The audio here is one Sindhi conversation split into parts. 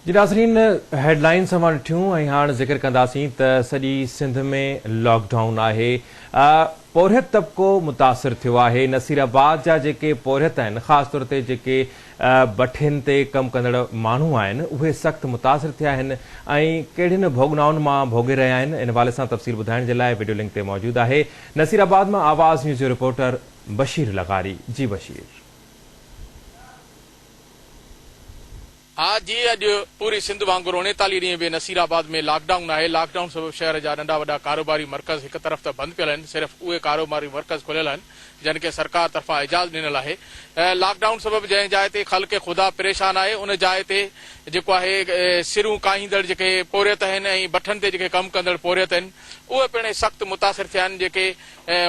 جي ناظرين هيڊ لائنس اوهان ڏٺيون ۽ هاڻ ذڪر ڪنداسين ته سڄي سنڌ ۾ لاڪ ڊائون آهي پورهيت طبقو متاثر ٿيو آهي نصير آباد جا جيڪي پورهيت آهن خاص طور تي جيڪي بٺين تي ڪم ڪندڙ ماڻهو آهن اهي سخت متاثر ٿيا آهن ۽ ڪهڙين ڀوڳنائن مان ڀوڳي رهيا آهن ان حوالي سان تفصيل ٻڌائڻ جي لاء وڊيو لنڪ تي موجود آهي نصير آباد مان آواز نيوز جو رپورٽر بشير لغاري جي بشير. ها جي اڄ پوري سنڌ وانگر 39 ڏينهن به نصير آباد ۾ لاڪ ڊائون آهي، لاڪ ڊائون سبب شهر جا ننڍا وڏا ڪاروباري مرڪز هڪ طرف ته بند پيل آهن صرف اهي ڪاروباري مرڪز کليل آهن جن کي سرڪار طرفان اجازت ڏنل آهي لاڪ ڊائون سبب جنهن جاء تي خلق خدا پريشان آهي ان جاء تي جيڪو آهي سرون ڪاهيندڙ جيڪي پورهيت آهن ۽ بٺن تي جيڪي ڪم ڪندڙ پورهيت آهن اهي پڻ سخت متاثر ٿيا آهن جيڪي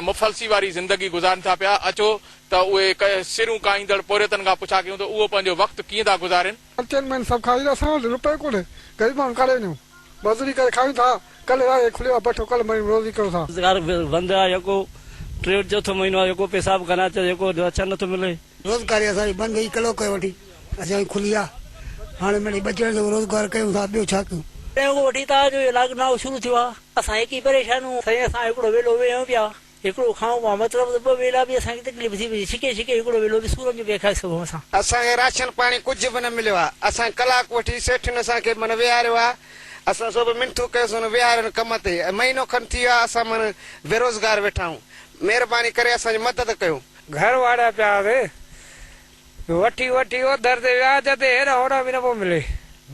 مفلسي واري زندگي گذارين ٿا پيا اچو ته اهي سرون ڪاهيندڙ پورهيتن کان پڇا ڪيون ته اهو پنهنجو وقت ڪيئن ٿا گذارين. چئن مهينن سڀ کائي ويا اسان وٽ روپيو ڪونهي غريب ماڻهو ڪاڏي وڃون مزدوري ڪري کايون ٿا ڪلهه راهي کليو آ بٺو ڪلهه مريون روزي ڪريون ٿا. روزگار بند آ يڪو ٽيون چوٿون مهينو آ يڪو پئسا به ڪانه اچن يڪو راشن نٿو ملي. روزگاري اسان جي بند هئي ڪلهو ڪيو وٺي اسان جي کلي آ هاڻي مڙئي ٻچڙن جو روزگار ڪيون ٿا ٻيو ڇا ڪيون. تنهن کان وٺي تان جو اهو لاڪ ڊائون شروع ٿيو آ اسان هڪ ئي پريشان هون سائين اسان هڪڙو ويلو ويهون پيا. هڪڙو کائون پيا مطلب ته ٻه ويلا به اسان کي تڪليف ٿي پئي ڇڪي ڇڪي هڪڙو ويلو به سورن جو پيا کائي سگهون اسان. اسان کي راشن پاڻي ڪجهه به نه مليو آ اسان ڪلاڪ وٺي سيٺين اسان کي من ويهاريو آ اسان سو به منٿون ڪيوسون ويهارين ڪم تي ۽ مهينو کن ٿي ويو آ اسان من بيروزگار ويٺا آهيون مهرباني ڪري اسان جي مدد ڪيو. گهر واڙيا پيا هئاسي وٺي وٺي اوڌر تي وياج تي هيڏانهن هوڏانهن به نه پيو ملي.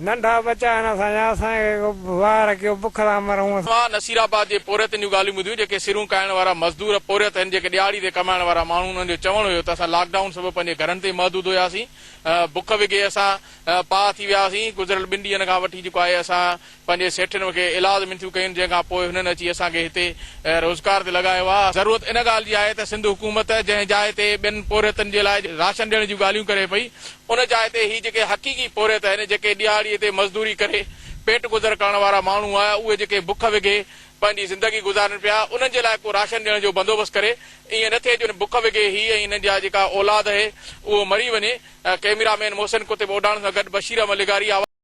ننڍا ٻچا آهن اسان جا، اسان کي ڪو واهر ڪيو بک سان مرون. اوهان نصير آباد جي پورهيتن جون ڳالهيون ٻڌيون جيڪي سرون ڪاهڻ وارا مزدور پورهيت آهن جيڪي ڏهاڙي تي ڪمائڻ وارا ماڻهو انهن جو چوڻ هيو ته اسان لاڪ ڊائون سبب پنهنجي گهرن تي محدود هياسين بک وگهي اسان پاهه ٿي وياسين گذريل ٻن ڏينهن کان وٺي جيڪو آهي اسان پنهنجي سيٺين کي ايلاز منٿيون ڪيون جنهن کان پوء هنن اچي اسان کي هتي روزگار تي لڳايو آهي. ضرورت ان ڳالهه جي آهي ته سنڌ حڪومت جنهن جاء تي ٻين پورهيتن جي لاء راشن ڏيڻ جون ڳالهيون ڪري پئي ان جاء تي هي جيڪي حقيقي پورهيت آهن جيڪي ڏهاڙي تي مزدوري ڪري پيٽ گذر ڪرڻ وارا ماڻهو آهي اهي جيڪي بک وگهي پنهنجي زندگي گذارين پيا انهن جي لاء ڪو راشن ڏيڻ جو بندوبست ڪري ائين نه ٿئي جو بک وگهي هي ۽ هنن جا جيڪا اولاد اهي اهو مري وڃي ڪئميرا مين محسن قطب اوڍاڻ سان گڏ بشير احمد لغاري آواز.